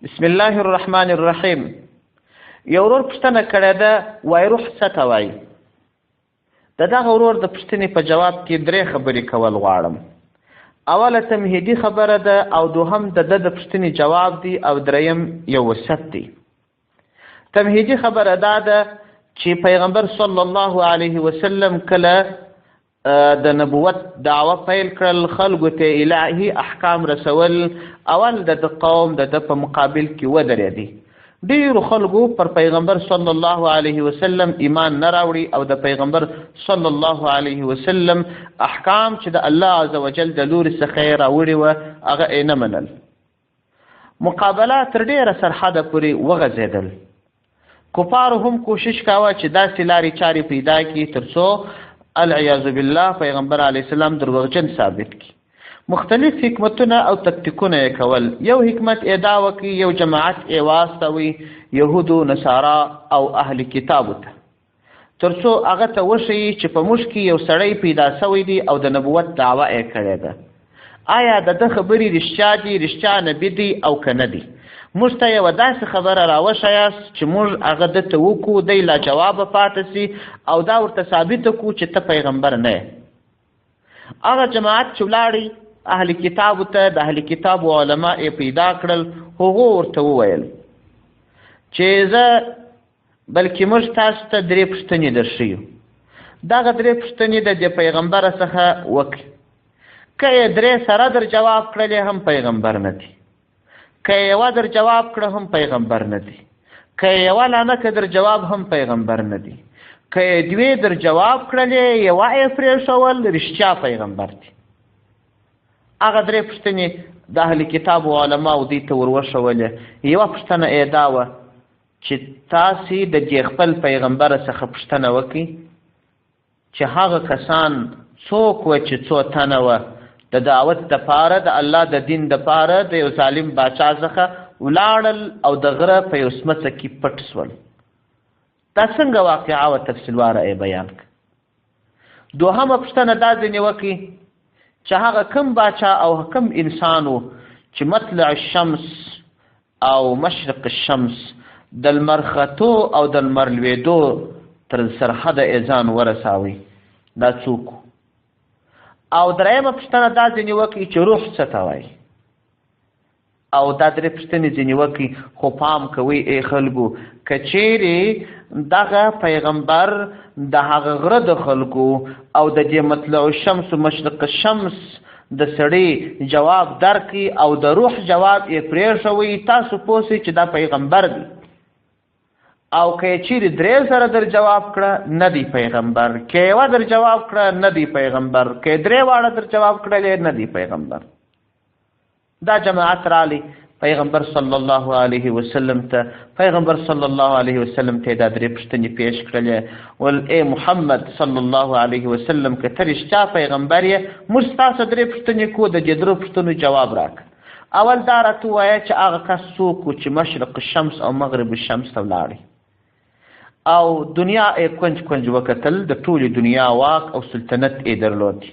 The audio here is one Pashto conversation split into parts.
بسم الله الرحمن الرحیم. یو ورور پوښتنه کړې ده، وایي روح څه ته وایي؟ د دغه ورور د پوښتنې په جواب کې درې خبرې کول غواړم. اوله تمهیدي خبره ده، او دوهم د ده د پوښتنې جواب دی، او دریم یو وصیت دی. تمهیدي خبره دا ده چې پیغمبر صلی الله علیه وسلم کله د نبوت دعوه پیل کړل، خلکو ته الهي احکام رسول، اول د ده قوم د ده په مقابل کې ودرېدی. ډیرو خلکو پر پیغمبر صلی الله علیه وسلم ایمان نه راوړي، او د پیغمبر صلی الله علیه وسلم احکام چې د الله عز وجل د لوري څخه یې راوړي وه هغه یې نه منل. مقابله تر ډېره سرحده پورې وغځېدل. کفارو هم کوشش کاوه چې داسې لارې چارې پیدا کړي تر څو العیاذ بالله پیغمبر علیه السلام دروغجن ثابت کړي. مختلف حکمتونه او تکتیکونه یې کول. یو حکمت یې دا وکړي، یو جماعت یې واستوي یهودو، نصارا او اهل کتابو ته، تر څو هغه ته وښیي چې په موږ کې یو سړی پیدا سوی دی او د نبوت دعوه یې کړې ده. آیا د ده خبرې رښتیا دي، رښتیا نبي دی او که نه دی؟ موږ ته یوه داسې خبره راوښیاست چې موږ هغه ده ته وکړو، دی لا جوابه پاتې سي او دا ورته ثابته کړو چې ته پیغمبر نه یې. هغه جماعت چې ولاړی اهل کتابو ته، د اهل کتابو علما یې پیدا کړل، هغو ورته وویل چې زه بلکې موږ تاسو ته درې پوښتنې درښیو، دغه درې پوښتنې د دې پیغمبره څخه وکړئ. که یې درې سره در جواب کړلې هم پیغمبر نه دی، که یې یوه در جواب کړه هم پیغمبر نه دی، که یې یوه لا نه که در جواب هم پیغمبر نه دی، که یې دوې در جواب کړلې یوه یې پرېښول رښتیا پیغمبر دی. هغه درې پوښتنې د اهل کتابو علماو دوی ته وروښولې. یوه پوښتنه یې دا وه چې تاسې د دې خپل پیغمبر څخه پوښتنه وکړئ چې هغه کسان څوک وه چې څو تنه وه د دعوت دپاره، د الله د دین دپاره د یو ظالم باچا څخه ولاړل او د غره په یو سمڅه کې پټ سول. دا څنګه واقعه وه تفصیلواره یې بیان کړه. دوهمه پوښتنه دا ځینې وکړي چې هغه کم باچا او کم انسان و چې مطلع الشمس او مشرق الشمس د لمر ختو او د لمر لوېدو تر سرحده یې ځان ورساوی، دا څوک؟ او درېیمه پوښتنه دا ځینې وکړي چې روح څه ته وایي؟ او دا درې پوښتنې ځینې وکړي. خو پام کوئ ای خلکو، که چیرې دغه پیغمبر د هغه غره د خلکو او د دې مطلع الشمس و مشرق الشمس د سړي جواب درکړي او د روح جواب یې پرېښوئ، تاسو پوه سئ چې دا پیغمبر دی. او که یې چیرې درې سره در جواب کړه نه دی پیغمبر، که یوه در جواب کړه نه دی پیغمبر، که یې درې واړه در جواب کړلې نه دی پیغمبر. دا جماعت رالی پیغمبر صلی الله علیه وسلم ته، پیغمبر صلی الله علیه وسلم ته دا درې پوښتنې پیش کړلې. ول ای محمد صلی الله علیه وسلم، که ته رښتیا پیغمبر یې، موږ ستاسو درې پوښتنې کوو، د دې درو پوښتنو جواب راکړه. اول دا راته ووایه چې هغه کس څوک و چې مشرق الشمس او مغرب الشمس ته ولاړی او دنیا یې کنج کنج وکتل، د ټولې دنیا واک او سلطنت یې درلود.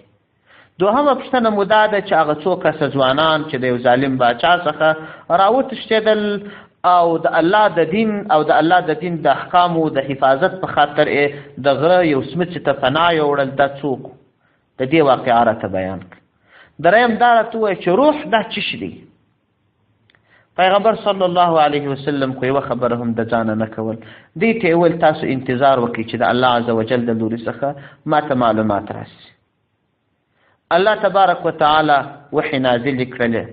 دوهمه پوښتنه مو دا ده چې هغه څو کسه ځوانان چې د یو ظالم باچا څخه راوتښتېدل او د الله د دین او د الله د دین د احکامو د حفاظت په خاطر یې د غره یو سمڅې ته پناه یوړل، دا څوک؟ د دې واقعه راته بیان کړه. دریم دا راته ووایه چې روح دا څه شی دی؟ پیغمبر صلی الله علیه وسلم خو یوه خبره هم د ځانه نه کول. دوی ته یې وویل تاسو انتظار وکړئ چې د الله عز وجل د لوري څخه ما ته معلومات راسي. الله تبارک وتعالی وحی نازلې کړلې.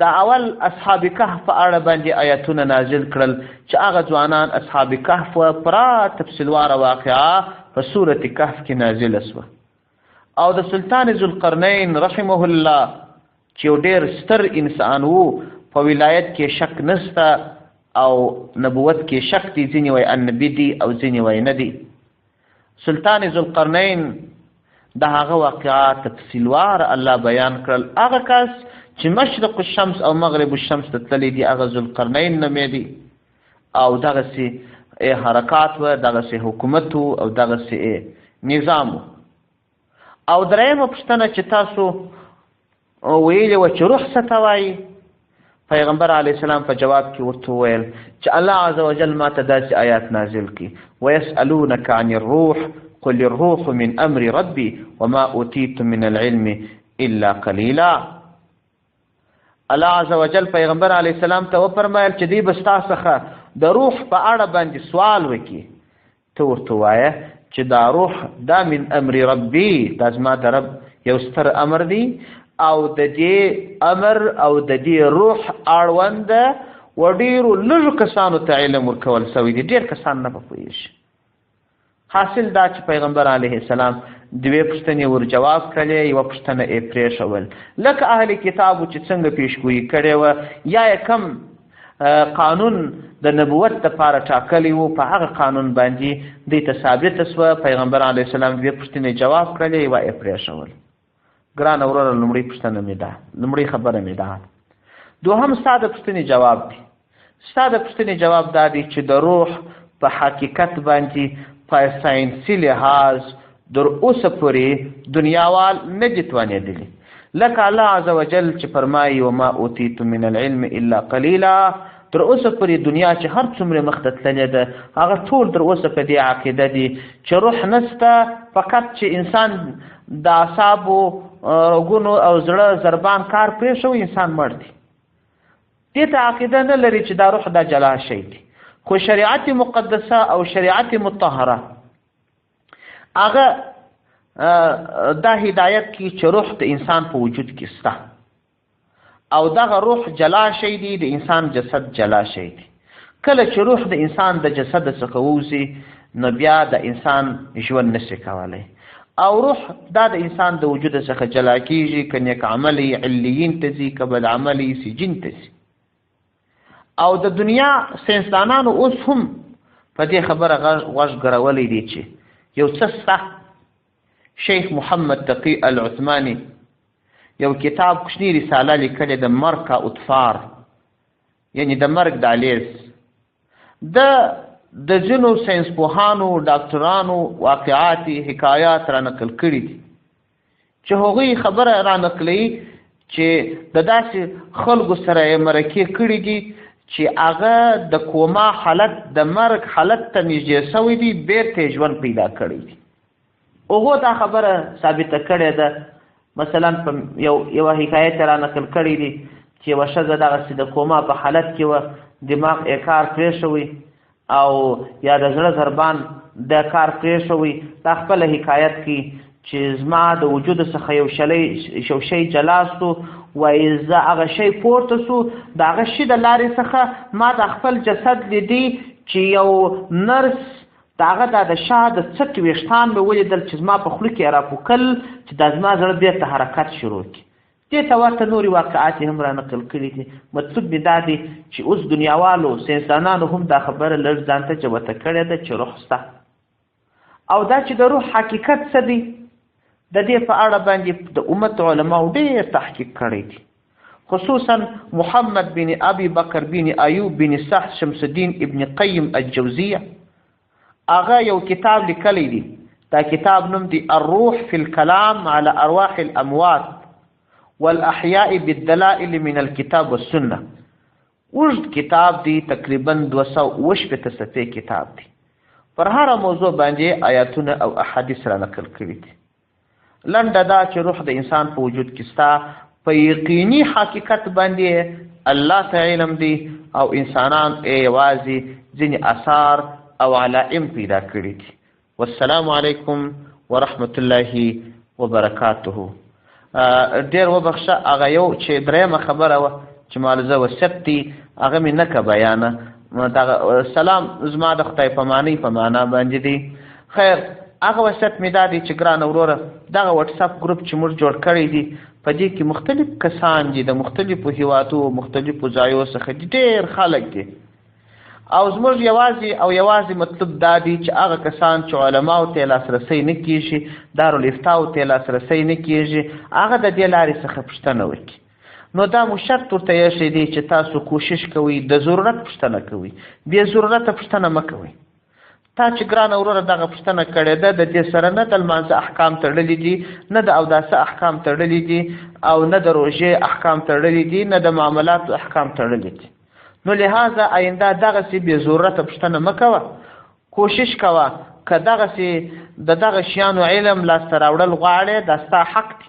د اول اصحاب کهف په اړه باندې آیتونه نازل کړل چې هغه ځوانان اصحاب کهف وه، پوره تفصیلواره واقعه په سورة کهف کې نازله سوه. او د سلطان ذوالقرنین رحمه الله چې یو ډېر ستر انسان و، په ولایت کې شک نسته او نبوت کې شک دی، ځینې وایي النبي دی او ځینې وایي نه دی. سلطان ذوالقرنین د هغه واقعه تفصیلوار الله بیان کړل. هغه کس چې مشرق الشمس او مغرب الشمس ته تللی دی هغه ذوالقرنین نومېدی، او دغسې یې حرکات وه، دغسې حکومت و او دغسې یې نظام و. او درېیمه پوښتنه چې تاسو ویلې وه چې روح څه ته وایي؟ پیغمبر علیه السلام په جواب کې ورته وویل چې الله عز وجل ما ته داسې آیات نازل کړي، ویسألونک عن الروح قل الروح من امر ربي وما اوتیتم من العلم الا قلیلا. الله عز وجل پیغمبر علیه السلام ته وفرمایل چې دی به ستا څخه د روح په اړه باندې سوال وکړي، ته ورته وایه چې دا روح دا من امر ربي، دا زما د رب یو ستر امر دی، او د دې امر او د دې روح اړوند و ډېرو لږو کسانو ته علم ورکول سوی دی، ډېر کسان نه په پوهېږي. حاصل دا چې پیغمبر علیه السلام دوې پوښتنې ور جواب کړلې، یوه پوښتنه یې پرېښول، لکه اهل کتابو چې څنګه پیشګویي کړې وه یا یې کم قانون د نبوت دپاره ټاکلی و، په هغه قانون باندې دوی ته ثابته سوه. پیغمبر علیه السلام دوې پوښتنې جواب کړلې، یوه یې پرېښول. ګرانه وروره، لومړۍ پوښتنه مې ده، لومړۍ خبره مې ده. دوهم ستا د پوښتنې جواب دی. ستا د پوښتنې جواب دا دی چې د روح په حقیقت باندې په ساینسي لحاظ در اوسه پورې دنیاوال نه دي توانېدلي، لکه الله عز وجل چې فرمایي وما اوتیتم من العلم الا قلیلا. تر اوسه پورې دنیا چې هر څومره مخته تللې ده، هغه ټول تر اوسه په دې عقیده دي چې روح نسته، فقط چې انسان د اعصابو رګونو او زړه ضربان کار پرېښوي انسان مړ دی. دې ته عقیده نه لري چې دا روح دا جلا شی دی. خو شریعت مقدسه او شریعت مطهره هغه دا هدایت کوي چې روح د انسان په وجود کې سته، او دغه روح جلا شی دی، د انسان جسد جلا شی دی. کله چې روح د انسان د جسد څخه ووځي نو بیا د انسان ژوند نشي کولی، او روح دا د انسان د وجود څخه جلا کیږي، که نیک عملی علیین ته ځي، که بد عملی سجین ته ځي. او د دنیا ساینسدانانو اوس هم په دې خبره غوږ ګرولی دی چې یو څه سته. شیخ محمد تقی العثماني یو کتاب کوچنۍ رساله لیکلې د مرګ کا اطفار، یعنی د مرګ دهلیز. د ځینو ساینسپوهانو ډاکټرانو واقعات حکایات را نقل کړي دي چې هغوی خبره را نقلوي چې د داسې خلکو سره یې مرکې کړي دي چې هغه د کوما حالت، د مرګ حالت ته نږدې سوی دی، بیرته یې ژوند پیدا کړی دی. هغو دا خبره ثابته کړې ده. مثلا په یوه حکایت یې را نقل کړی دی چې یوه ښځه دغسې د کوما په حالت کې وه، دماغ یې کار پرېښوی او یا د زړه ضربان د کار پرېښوی. دا خپله حکایت کوي چې زما د وجود څخه یو شی جلا سو، وایي زه هغه شی پورته سو، د هغه شي د لارې څخه ما د خپل جسد لیدی چې یو نرس د هغه دا د شا د څټ ویښتان مې ولیدل چې زما په خوله کې یې راپوکل چې دا زما زړه بېرته حرکت شروع کړي. دې ته ورته نورې واقعات یې هم را نقل کړي دي. مطلوب مې دا دی چې اوس دنیاوالو ساینسدانانو هم دا خبره لږ ځان ته جوته کړې ده چې روح شته، او دا چې د روح حقیقت څه دی د دې په اړه باندې د امت علماو ډېر تحقیق کړی دی، خصوصا محمد بن ابي بکر بن ایوب بن سعد شمس الدین ابن قیم الجوزیه. هغه یو کتاب لیکلی دی، دا کتاب نوم دی الروح فی الکلام علی ارواح الاموات والاحیاء بالدلائل من الكتاب والسنه. اوږد کتاب دی، تقریبا 260 صفحې کتاب دی. پر هره موضوع باندې آیاتونه او احادیث را نقل کړي دي. لنډه دا چې روح د انسان په وجود کې ستا، په یقیني حقیقت باندې الله ته علم دی، او انسانان یې یوازې ځینې آثار او علائم پیدا کړي دي. والسلام علیکم ورحمت الله وبرکاته. ډېر وبخښه، هغه یو چې درېیمه خبره وه چې مالزه وصیت دی، هغه مې نه که بیانه. دغه سلام زما د خدای په معنی په معنا باندې دی. خیر، هغه وصیت مې دا دی چې ګرانه وروره، دغه واتساپ ګروپ چې موږ جوړ کړی دی، په دې کې مختلف کسان دي، د مختلفو هیوادو مختلفو ځایو څخه دي، ډېر خلک دي. او زموږ یوازې او یوازې مطلب دا دی چې هغه کسان چې علماو ته یې لاسرسی نه کېږي، دارالافتاو ته یې لاسرسی نه کېږي، هغه د دې لارې څخه پوښتنه وکړي. نو دا مو شرط ورته ایښی دی چې تاسو کوشش کوئ د ضرورت پوښتنه کوئ، بې ضرورته پوښتنه مه کوئ. تا چې ګرانه وروره دغه پوښتنه کړې ده، د دې سره نه د لمانځه احکام تړلي دي، نه د اوداسه احکام تړلي دي، او نه د روژې احکام تړلي دي، نه د معاملاتو احکام تړلي دي. نو لهذا آینده دغسې بې ضرورته پوښتنه مه کوه. کوشش کوه که دغسې د دغه شیانو علم لاسته راوړل غواړې، دا ستا حق دی.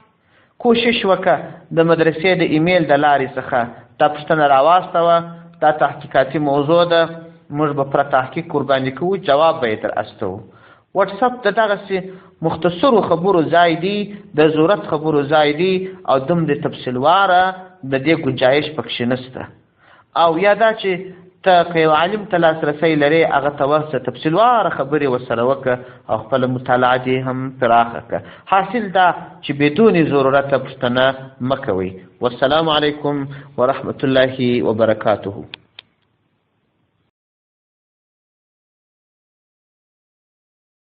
کوشش وکړه د مدرسې د ایمیل د لارې څخه دا پوښتنه راواستوه. دا تحقیقاتي موضوع ده، موږ به پر تحقیق ورباندې کوو، جواب به یې در استوو. واتساپ د دغسې مختصرو خبرو ځای دی، د ضرورت خبرو ځای دی، او دومره تفصیلواره د دې ګنجایش پکښې نشته. او یا دا چې ته که یو عالم ته لاسرسی لرې، هغه ته ورسه، تفصیلواره خبرې ورسره وکړه او خپله مطالعه دې هم پراخه کړه. حاصل دا چې بدون ضرورته پوښتنه مه کوئ. والسلام علیکم ورحمة الله وبرکاته.